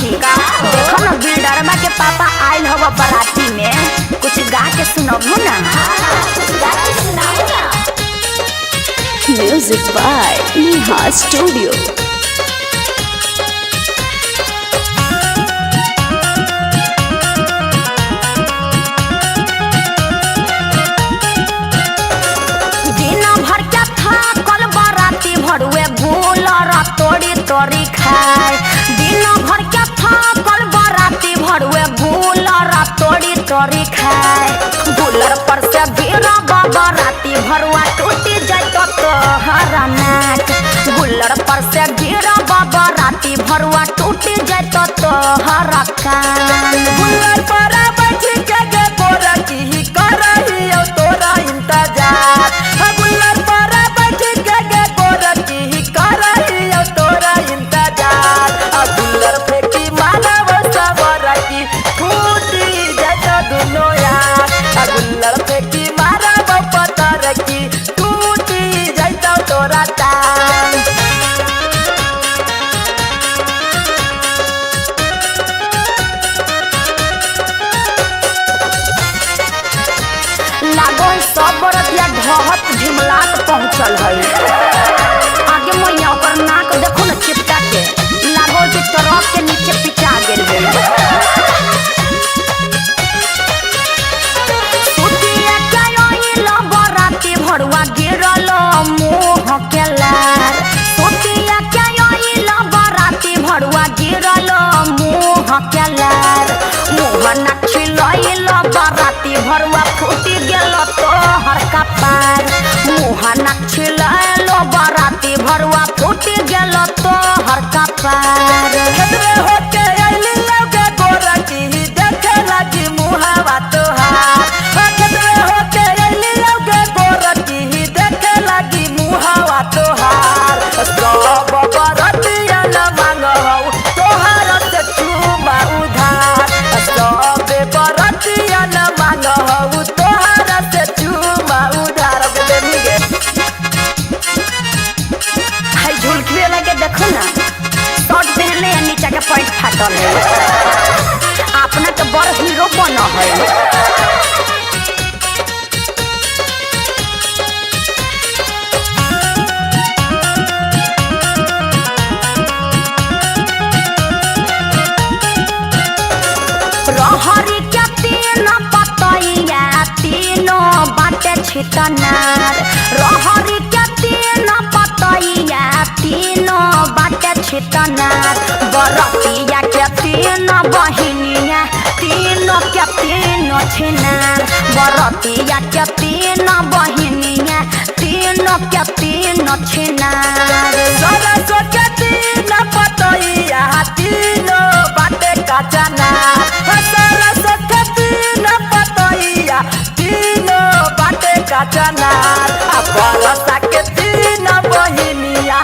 सखी, देखो ना बिल्डरमा के पापा आयल हवा बराती में, कुछ गा के सुनबू ना। गा के सुनाऊ ना। Music by Neha Studio. दिन भर के थाकल बराती भरुए गुलर तोड़ी तोड़ी खाए। दिन भर के थाकल बराती भरुए गुलर तोड़ी तोड़ी खाए। गुलर पर से गिरब बराती भरुआ टूटी जाए तोहर नाक। गुलर पर से गिरब बराती भरुआ टूटी जाए तोहर कान। गुल्लर पर बैठ के गे गोरा की करही औ तोरा इंतजार। हा गुल्लर पर बैठ के गे गोरा की करही औ तोरा इंतजार। आ गुल्लर फेंकी मानव सवर की फूटी जात दुनो यार। आ गुल्लर फेंकी मानव पतर की टूटी जात तोरा टांग। लागो है सब बरतिया ढहत झिमलात पहुंचल है। आगे मैया ओकर नाक देखो न चिपका के, लागो कि ट्रक के नीचे पिचा गेल है। सुतिया के आइल बराती भरुआ गिरल मुँह के लार। सुतिया के आइल बराती भरुआ गिरल मुँह के लार। मुँह ना छिलैल बराती भरुआ फूटी गेल तोहर कपार। मुँह ना छिलैल बराती भरुआ फूटी गेल तोहर कपार। खेत में होके अइली लौके गोरा की देखे लगी मुहावा तोहार। हा खेत में होके अइली लौके गोरा की देखे लगी मुहावा तोहार। सब बरतिया न मांगहु तोहार से चूमा उधार। सब बरतिया न मांगहु तोहार से चूमा उधार। गे है झुलकी वाला के देखो ना, शर्ट पहनले है नीचा के पैंट फाटल है। अपना के बड़ हीरो बन है। रहरी के तीन पतैया तीनों बाटे छितनार। रहरी के तीन पतैया तीनों बाटे छितनार। बरतिया के तीन बहिनिया तीनों के तीनों छिनार। बरतिया के तीन बहिनिया तीनों के तीनों छिनार। सरसों के तीन पतैया तीनों बाटे कचनार। सरसों के तीन पतैया तीनों बाटे कचनार। आ बरसा के तीन बहिनिया